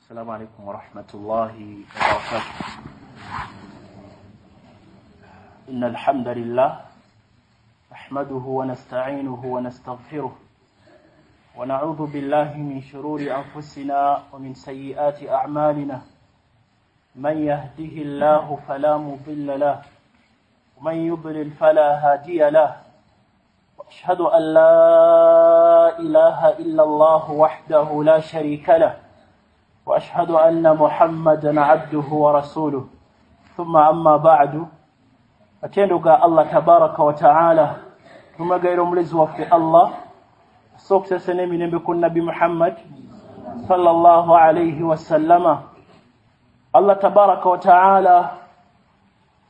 السلام عليكم ورحمة الله وبركاته. إن الحمد لله نحمده ونستعينه ونستغفره ونعوذ بالله من شرور أنفسنا ومن سيئات أعمالنا، من يهده الله فلا مضل له ومن يضلل فلا هادي له، وأشهد أن لا إله إلا الله وحده لا شريك له، وأشهد أن محمدا عبده ورسوله. ثم أما بعد، أتندق الله تبارك وتعالى ثم غير ملزوة في الله سوكس سنمين بكل نبي محمد صلى الله عليه وسلم. الله تبارك وتعالى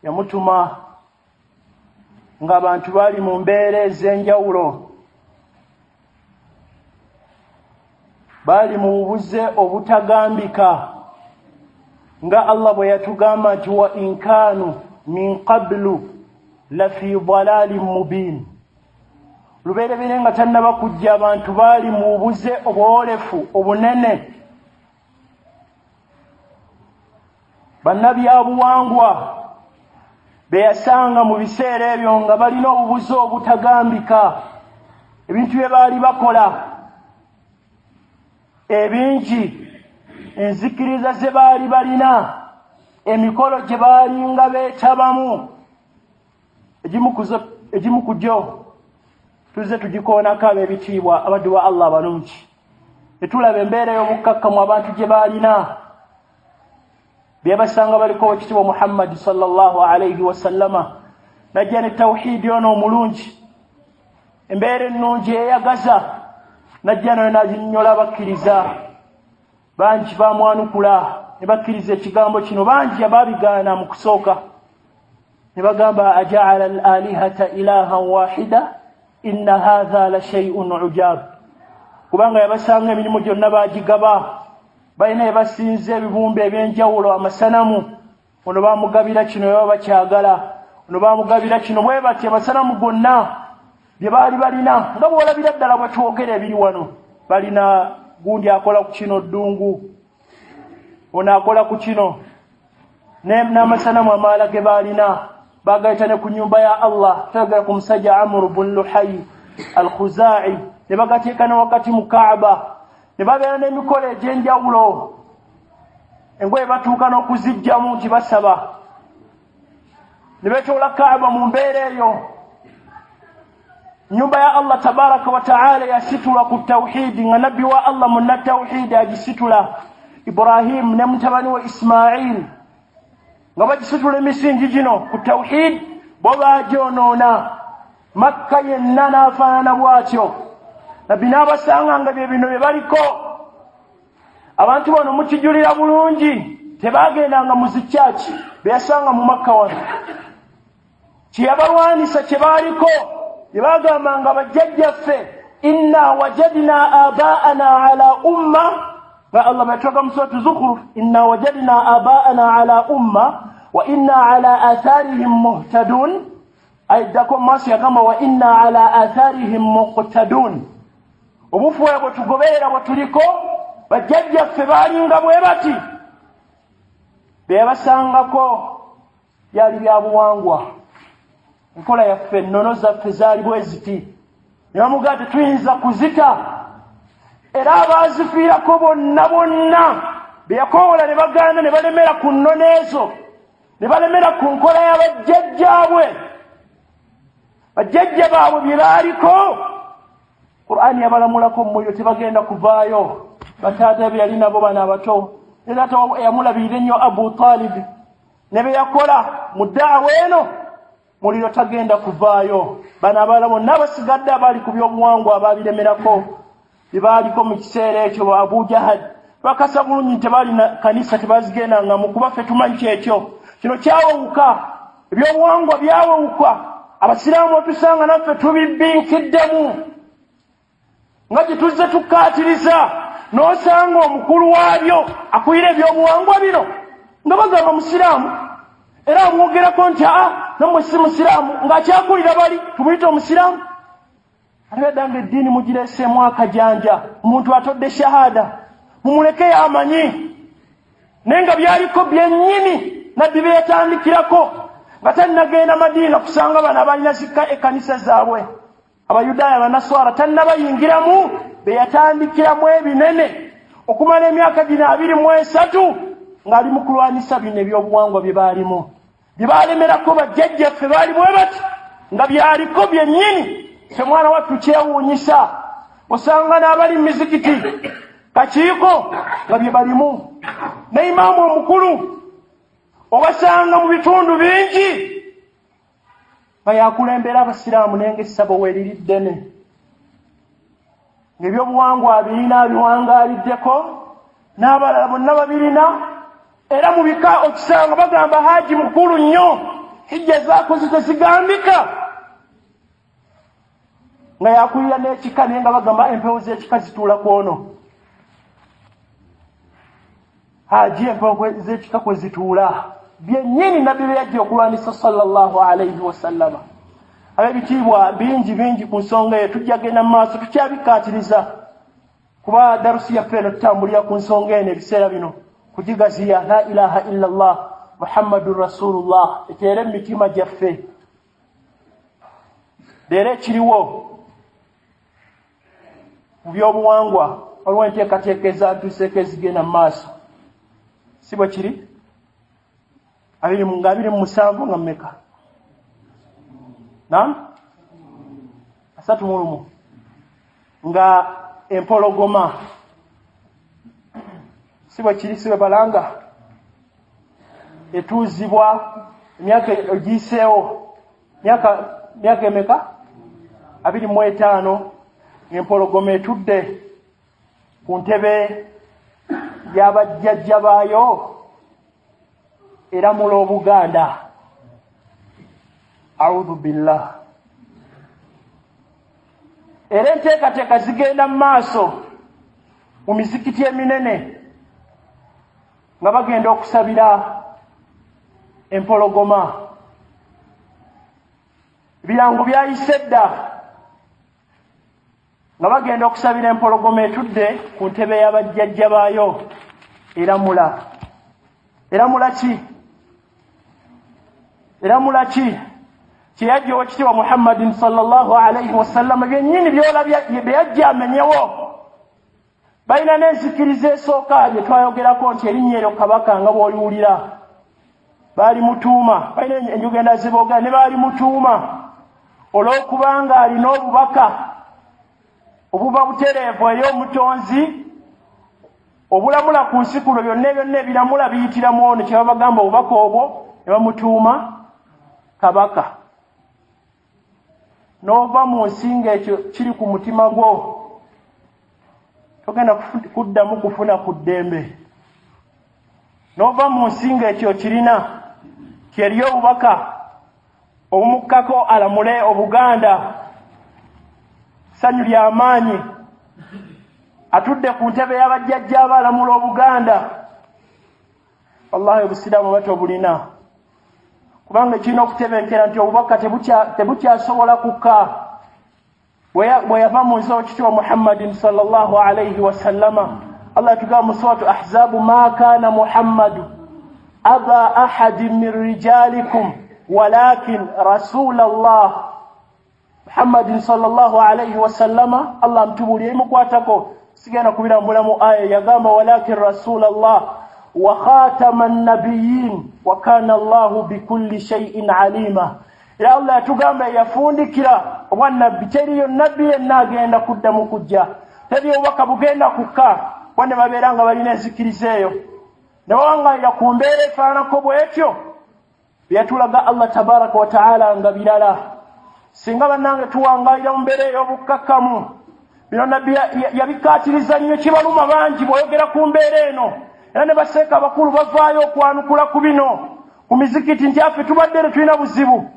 yamutuma ng'abantu bali mu mbeera ez'enjawulo, bali mu bubuze obutagambika, nga Allah bwe yatugamba nti wa in kanu min qablu la fi dalalin mubin. Lubereberye nga tannaba kujja abantu bali mu bubuze obwolefu obunene. Bannabyabuwangwa be yasanga mu biseera ebyo nga balina obubuze obutagambika, ebintu bye baali bakola ebingi, enzikiriza ze baali balina, emikolo gye baalinga beetabamu, egimu ku gyo tuzze tugikoonako ab'ebitiibwa abaddu ba Allah abalungi, ne tulaba embeera y'obukkakkamu abantu gye baalina. Byabasanga baliko owekitiibwa Muhammadi sallallahu alaihi wasallama, najja ne tawhiidi ono omulungi, embeera ennungi eyagaza, najja nayo n'aginnyonnyola abakkiriza. Bangi bamwanukula ne bakkiriza ekigambo kino, bangi abaabigaana mu kusooka ne bagamba ajaala al alihata ilahan wahida inna hadha la shay'un ujab, kubanga yabasanga emirimu gyonna baagigaba, balina ebasinza ebibumbe ebyenjawulo, amasanamu, ono bamugabira kino baba bakyagala, ono bamugabira kino, bwe batyo amasanamu gonna bye baali balina, nga bw'olabira ddala bwe twogera ebiri wano, balina gundi akola ku kino ddungu, ono akola ku kino, n'amasanamu amalala ge baalina bagayita ne ku nnyumba ya Allah. Twogera ku musajja Amru bun Luhayi al-Khuzai, ne bagateeka ne wakati mu Kaaba, ne babeera n'emikolo egy'enjawulo, engoye batuuka n'okuzijjamu nti basaba, ne beetoola Kaaba mu mbeera eyo. Nyumba ya Allah tabaraka wa taala yasitulwa ku tawhidi, nga nabbi wa Allah munna tawhidi agisitula, Ibrahim ne mutabani we Ismail, nga bagisitula emisingi gino ku tawhidi, bo baagyonoona. Makka yenna n'afaanana bw'atyo. Nabbi n'abasanga nga bye bino bye baliko. Abantu bano mukijulira bulungi, tebaagendanga mu zikyaki be yasanga mu Makka wano. Kye yabalwanisa kye baaliko, bye bagambanga bajjajjaffe, inna wajadna abaana ala umma, nga Allah bw'yatwaga mu suratu Zukhruf, inna wajadna abaana ala umma wa inna ala atharihim muhtadun. Ayiddako mu maaso yagamba wa inna ala atharihim muqtadun. Obufuula bwe tugoberera bwe tuliko, bajjajjaffe baalinga bwe bati. Bye yabasangako byali bya buwangwa, enkola yaffe, ennono zaffe zaali bwe ziti, ne bamugamba tetuyinza kuzita. Era abaazifiirako bonna bonna be yakoowola ne bagaana, ne balemera ku nnono ezo, ne balemera ku nkola y'abajjajjaabwe, bajjajja baabwe bye baaliko. Qur'ani yabalamulako mu muliro, tebagenda kuvaayo. Bataata be yali nabo bano abato, ne taata yamulabirira ennyo Abu Talib, ne bye yakola mu ddaawa eno, muliro tagenda kuvaayo. Bano abalala bonna abasigadde abaali ku by'obuwangwa abaabiremerako bye baaliko mu kiseera ekyo, Abu Jahal bakasa bulungi tebalina kanisa, tebazigendangamu, kuba ffe tumanyi kyekyo. Kino kyawewuka, ebyobuwangwa byawewuka, abasiraamu otusanga naffe tubibinkiddemu nga gye tuzze tukkaatiriza, n'osanga omukulu waabyo akulira ebyobuwangwa bino nga bagamba musiraamu, era amwogerako nti aa nammwe si musiraamu, ng'akyakulira bali tumuyite omusiraamu. Ate eddanga eddiini mugireeseemu akajanja, omuntu atodde shahada mumuleke yamanyi. Naye nga byaliko byennyini nabbi bye yatandikirako nga tannagenda Madiina kusanga bano abalina zikka ekkanisa zaabwe, Abayudaaya, Abanaswara, tannabayingiramu, be yatandikiramu ebinene okumala emyaka gino 23 ng'ali mu kulwanyisa bino ebyobuwangwa bye baalimu, bye baalemerako bajjajjaffe baali bwe bati, nga byaliko byennyini. Ffe mwana wattu kyewuunyisa, osanga n'abali mu mizikiti kakiiko nga bye balimu, ne imaamu omukulu obasanga mu bitundu bingi nga yakulembera Abasiraamu, naye nga essabo weeriri ddene, ng'ebyobuwangwa abirina, abiwangaaliddeko, n'abalala bonna babirina. Era mu bika okisanga bagamba haji mukulu nnyo, hijja zaakoze tezigambika, nga yakulira n'ekika, naye nga bagamba empewo z'ekika zituula ku ono haji, empewo z'ekika kwe zituula. Byennyini nabbi bye yajja okulwanisa sallallahu alaihi wasallama. Ab'ebitiibwa, bingi bingi ku nsonga eyo, tujja genda mu maaso tukyabikkaatiriza, kuba darusi yaffe eno tutambulira ku nsonga eno ebiseera bino kugigaziya. La ilaha illa llah Muhammadun rasulullah eteere mu mitima gyaffe. Leero ekiriwo mu byobuwangwa, waliwo enteekateeka ezantuuseeko ezigenda mu maaso, si bwe kiri? Nga 27, nga mmeka? Nam 31, nga empologoma, si bwe kiri? Si bwe balanga etuuzibwa emyaka egiyiseewo, myaka emeka? 25, ng'empologoma etudde ku ntebe y'abajjajja baayo eramula Obuganda. Audhu billah. Era enteekateeka zigenda mu maaso mu mizikiti eminene nga bagenda okusabira empologoma. Ebirango byayise dda nga bagenda okusabira empologoma etudde ku ntebe y'abajjajja baayo eramula. Eramula ki? Eramula ki? Kyeyajja owekitiibwa Muhammadin sallallahu alaihi wasallama byennyini byolabye bye yajja amenyewo. Balina n'enzikiriza esooka gye twayogerako nti erinnya eryo kabaka nga bw'oliwulira baali mutuuma, balina enjogenda zeboogera ne baali mutuuma olw'okubanga alina obubaka obuva butereevu eri Omutonzi obulamula ku nsi kuno. Byonna byonna ebiramula biyitiramu ono, kye babagamba obubaka obwo ne bamutuuma kabaka. N'ova mu nsi ng'ekyo kiri ku mutima gwo, togenda kuddamu kufuna ku ddembe. N'ova mu nsi ng'ekyo kirina kyeriyo obubaka obumukkako alamule Obuganda, ssanyu ly'amaanyi, atudde ku ntebe y'abajjajja abalamula Obuganda. Wallahi obusiraamu oba tobulina, kubanga ekirina okutebenkera nti obubaka tebukyasobola kukka. Bwe yava mu nsi owekitiibwa Muhammadin sallallahu alaihi wasallama, Allah yatugamba mu Suratu Ahzabu, ma kana Muhammadu aba ahadin min rijalikum walakin rasula llah. Muhammadin sallallahu alaihi wasallama, Allah amutubuulira ebimukwatako, sigenda kubirambulamu aya, yagamba walakin rasula llah wa khatama nnabiyin wa kana Allahu bikulli shay'in alima. Era Allah yatugamba yafundikira obwannabbi, teriyo nabbi yenna agenda kuddamu kujja, teriyo obubaka bugenda kukka. Bo ne babeera nga balina enzikiriza eyo ne bawangalira ku mbeera efaananako bwetyo. Byatulaga Allah tabaraka wa taala nga birala. Singa bannange tuwangalira mu mbeera ey'obukkakkamu, bino nabbi yabikkaatiriza nnyo, kibaluma bangi bw'oyogera ku mbeera eno. Era ne baseeka abakulu bavaayo okwanukula ku bino ku mizikiti nti affe tubadde tetulina buzibu,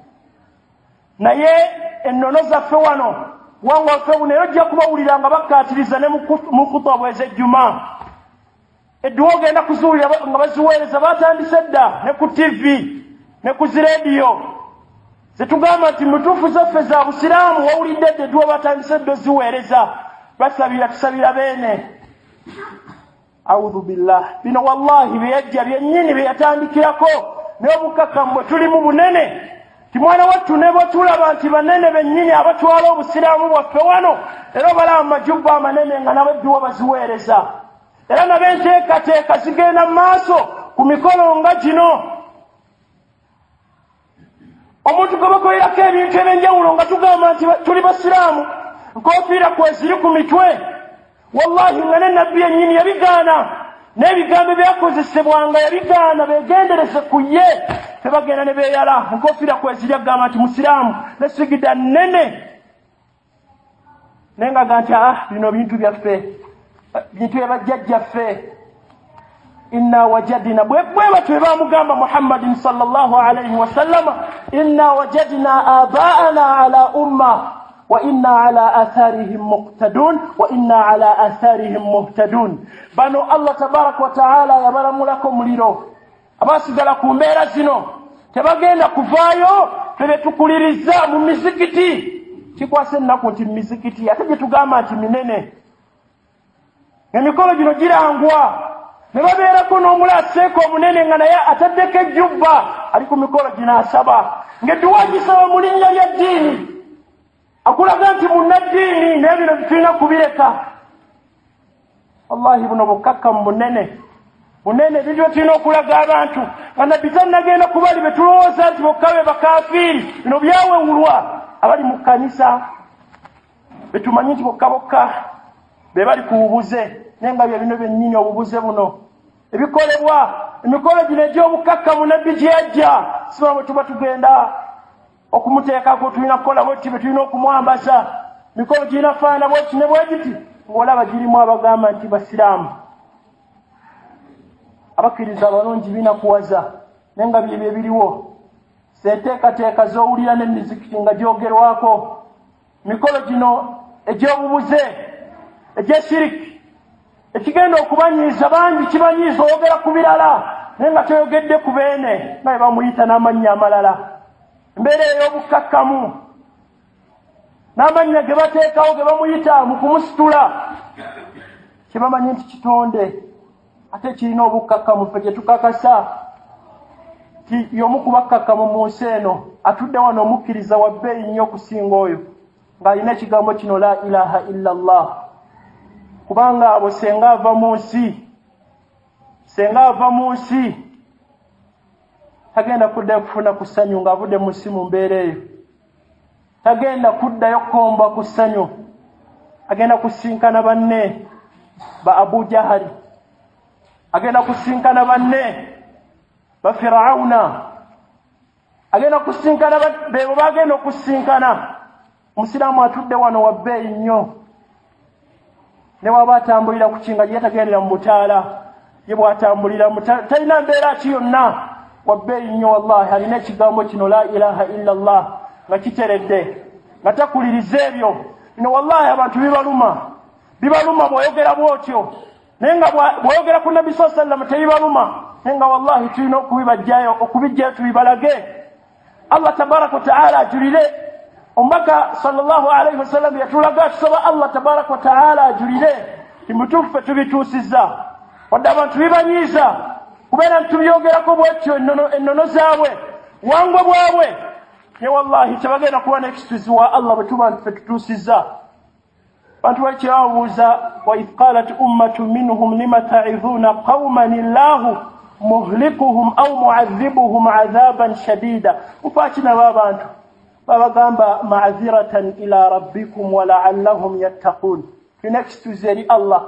naye ennono zaffe wano wanga waffe buno. Era ojja kubawulira nga bakkaatiriza ne mu kutuba ez'ejjuma, edduwa ogenda kuziwulira nga baziweereza, batandise dda ne ku TV ne ku zirediyo zetugamba nti mutuufu zaffe za busiraamu. Wawulidde dda edduwa batandise dda oziweereza, basabira, tusabira beene. Audhu billah. Bino wallahi byeyajja byennyini byeyatandikirako, naye obukakkamu bwe tulimu bunene. Ti mwana wattu ne bwe tulaba nti banene bennyini abatwala obusiraamu bwaffe wano, era obalaba mu majubba amanene nga nabo edduwa baziweereza, era nabo enteekateeka zigenda mu maaso ku mikolo nga gino. Omuntu gwe bakolerako ebintu ebyenjawulo nga tugamba nti tuli basiraamu, nkofiira kweziri ku mitwe, wallahi nga ne nabbi yennyini yabigaana, n'ebigambo ebyakozesebwanga yabigaana, beegendereze ku ye. Tebagenda ne beeyala nkofiira kweziri, agamba nti musiraamu nesigida nnene, naye nga ga nti bino bintu byaffe, bintu byabajjajjaffe. Inna wajadina, bwe batyo bwe bamugamba Muhammadin sallallahu alayhi wasallama, inna wajadina abaana ala umma wa inna ala atharihim muqtadun wa inna ala atharihim muhtadun. Bano Allah tabaraka wa taala yabalamulako muliro, abasigala ku mbeera zino tebagenda kuvaayo. Ffe tukuliriza mu mizikiti, kikwasa ennaku nti mizikiti ate gye tugamba nti minene, emikolo gino girangwa ne babeerako n'omulaseeko omunene nga naye ataddeko ejjubba, ali ku mikolo gino asaba ng'edduwa gisaba mu linnya lya ddiini, akulaga nti munnaddiini, naye bino tulina kubireka. Wallahi buno bukkakkamu bunene bunene, ebintu bye tulina okulaga abantu nga nabbi tannagenda kubali be tulowooza nti bokka be bakafiiri. Bino byawewulwa abali mu kkanisa betumanyi nti bokka bokka be bali ku bubuze, naye nga bye bino byennyini obubuze buno ebikolebwa emikolo gino egy'obukakkamu nabbi gye yajja. Siba bwe tuba tugenda okumuteekako tulina kukola bweti, bwe tulina okumwambaza, mikolo girina faana bweti ne bwegiti, ng'olaba girimu abagamba nti basiraamu abakkiriza abalungi binakuwaza, naye nga byebyo ebiriwo. Enteekateeka z'owulira n'emizikiti nga gyogerwako, mikolo gino egy'obubuze egy'eshiriki ekigenda okubanyiiza bangi, kibanyiiza oyogera ku birala naye nga toyogedde ku beene nga bwe bamuyita n'amannya amalala. Embeera ey'obukkakkamu n'amannya ge bateekawo ge bamuyita mu kumusitula, kyebamanyi nti kitonde ate kirina obukkakkamu. Ffe gye tukakasa ti y'omu ku bakkakkamu mu nsi eno atudde wano, omukkiriza wa bbeeyi nnyo okusinga oyo ng'alina ekigambo kino la ilaha illa Allah. Kubanga abo senga ava mu nsi, senga ava mu nsi tagenda kuddayo kufuna ku ssanyu ng'avudde mu nsi mu mbeera eyo, tagenda kuddayo kukomba ku ssanyu, agenda kusinkana banne ba Abu Jahali, agenda kusinkana banne ba Firauna, agenda kusinkana bebo bagenda okusinkana. Omusiraamu atudde wano wa bbeeyi nnyo, ne waba atambulira ku kinga ye tagendera mu butaala, ye bw'atambulira talina mbeera ki yonna, wa bbeeyi nnyo wallahi. Alina ekigambo kino la ilaha illa Allah nga kiteredde, nga takuliriza ebyo. Bino wallahi abantu bibaluma, bibaluma bw'oyogera bw'otyo, naye nga bw'oyogera ku nabbi sallallahu alayhi wasallam tebibaluma, naye nga wallahi tulina okubibajjayo, okubijjayo tubibalage. Allah tabaraka wa taala ajulire omubaka sallallahu alayhi wasallam yatulaga, tusaba Allah tabaraka wa taala ajulire ti mutuufu ffe tubituusizza, wadde abantu bibanyiiza kubeera nti tubyogerako bwetyo ennono zaabwe buwangwa bwabwe, naye wallahi tebagenda kuba n'ekituzi wa Allah bwe tuba nti ffe tutuusizza. Bantu bali kyebabuuza, wa idh qalat ummatu minhum lima ta'idhuna qauman illahu muhlikuhum au muadhibuhum adhaban shadida. Mufaaki nabo abantu babagamba ma'dhiratan ila rabbikum wa la'allahum yattaqun. Tulina ekituzi eri Allah,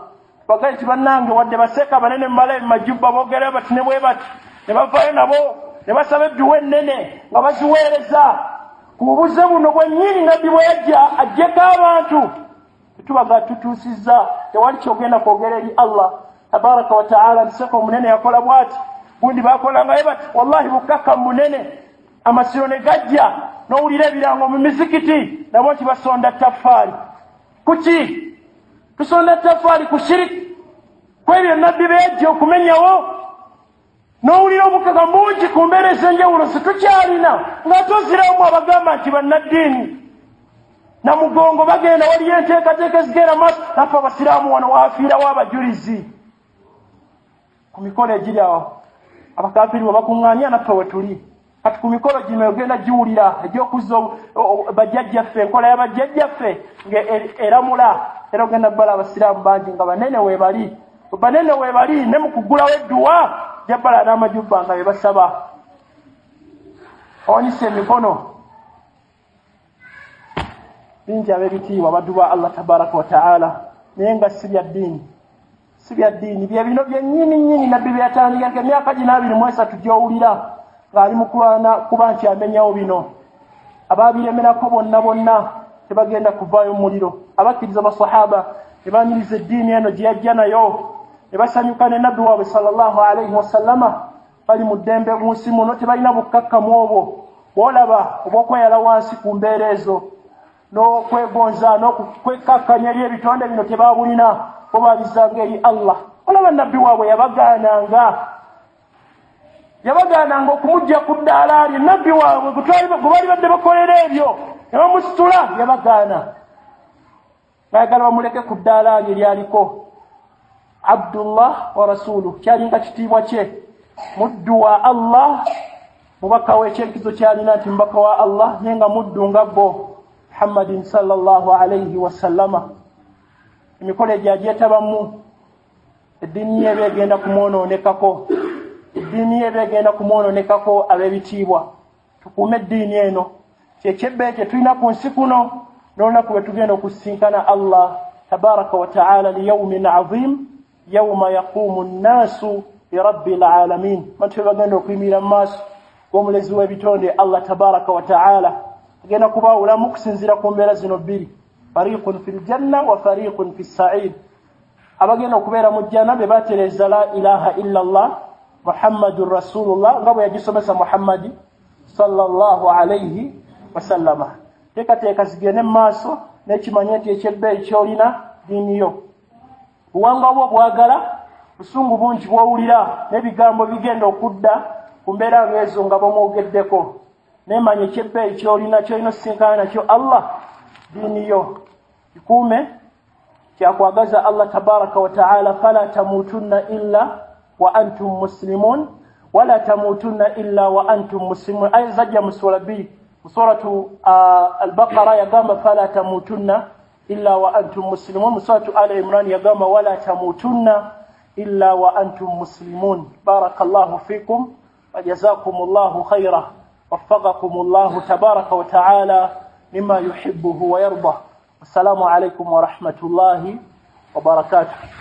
bagaye nti bannange wadde baseeka banene mubalabe mumajubba boogera bati ne bwe bati, ne bavaayo nabo ne basaba edduwa ennene nga baziweereza ku bubuze buno bwennyini nabbi bwe yajja aggyeko abantu. Tubaga tutuusizza, tewali kyogenda kwogera eri Allah tabaraka wa taala. Nti omunene yakola bw'ati, gundi bakolangayo bati. Wallahi bukkakkamu bunene, amasiro ne gajja n'owulira ebirango mu mizikiti nabo nti basonda ttaffaali. Kuki tusonda ttaffaali? Ku shiriki, kwebyo nabbi beyajja okumenyawo. N'owulira obukaka bungi ku mbeera ez'enjawulo situkyalina, nga toziramu abagamba nti bannaddiini Namugongo bagenda, waliyo enteekateeka ezigenda maaso. Naffe abasiraamu wano waafiirawo abajulizi. Ku mikolo egiri awo abakafiri bwe bakuŋŋaanya naffe we tuli. Kati ku mikolo gino ogenda giwulira egy'okuzza bajjajjaffe, enkola ya bajjajjaffe nga eramula. Era ogenda bbala abasiraamu bangi nga banene weebali, banene weebali, ne mu kuggulawo edduwa jabbala n'amajubba nga be basaba. Awanise emikono bingi ab'ebitiibwa baddu ba Allah tabaraka wa taala, naye nga si bya ddiini, si bya ddiini. Bye bino byennyini nnyini nabbi bye yatandikako emyaka gino 23 gy'owulira ng'ali mu kulwana kuba nti amenyawo bino. Abaabiremerako bonna bonna tebagenda kuvaayo mu muliro. Abakkiriza basahaba ne baaniriza eddiini eno gye yajja nayo, ne basanyuka ne nabbi waabwe sallallahu alaihi wasallama. Bali mu ddembe mu nsi muno, tebalina bukkakkamu obwo bw'olaba obw'okweyala wansi ku mbeera ezo n'okwegonza n'okwekkakkanya eri ebitonde bino, tebabulina, bo babizanga eri Allah. Olaba nabbi waabwe yabagaananga okumujja ku ddaala lye. Nabbi waabwe gwe baali badde bakolera ebyo ne bamusitula, yabagaana, baayagala bamuleke ku ddaala lye lyaliko. Abdullah wa rasuluh, kyalinga kitiibwa kye, muddu wa Allah, mubaka we, ekyenkizo kyalina nti mubaka wa Allah, naye nga muddu nga bo Muhammadin sallallahu alaihi wasallama. Emikolo egyo agyetabamu, eddiini ye eba egenda kumwonoonekako, eddiini ye eba egenda kumwonoonekako. Ab'ebitiibwa, tukuume eddiini eno, kyekyebbeeyi kye tulina ku nsi kuno n'olunaku lwe tugenda okusisinkana Allah tabaraka wa taala, liyaumin azim yauma yaqumu nnaasu lirabbi lalamin. Bantu be bagenda okuyimirira mu maaso g'omulezi w'ebitonde Allah tabaraka wa taala, agenda kubaawulamu okusinziira ku mbeera zino bbiri: fariqun fi ljanna wa fariqun fi ssaid. Abagenda okubeera mu jjana be batereeza la ilaha illa llah Muhammadun rasulullah nga bwe yagisomesa Muhammadi sallallahu alaihi wasallama. Teekateeka zigende mu maaso n'ekimanye nti ekyebbeeyi ky'olina ddiini yo. Buwangwa bwo bwagala, busungu bungi bw'owulira n'ebigambo bigenda okudda ku mbeera ng'ezo nga bamwogeddeko, nemanya ekyebbeeyi ky'olina, ky'olina osisinkana nakyo Allah, ddiini yo kikuume, kyakwagaza Allah tabaraka wa taala. Fala tamuutunna illa wa antum muslimun, wala tamuutunna illa wa antum muslimun. Aya zajja mu sura bbiri. Mu suratu Albaqara yagamba fala tamuutunna illa wa antum muslimun, mu suratu Al Imran yagamba wala tamuutunna illa wa antum muslimun. Barakallahu fikum wa jazakumullahu khaira, waffaqakumullahu tabaraka wa taala mimma yuhibbuhu wa yardah. Wassalamu alaikum wa rahmatullahi wa barakatuh.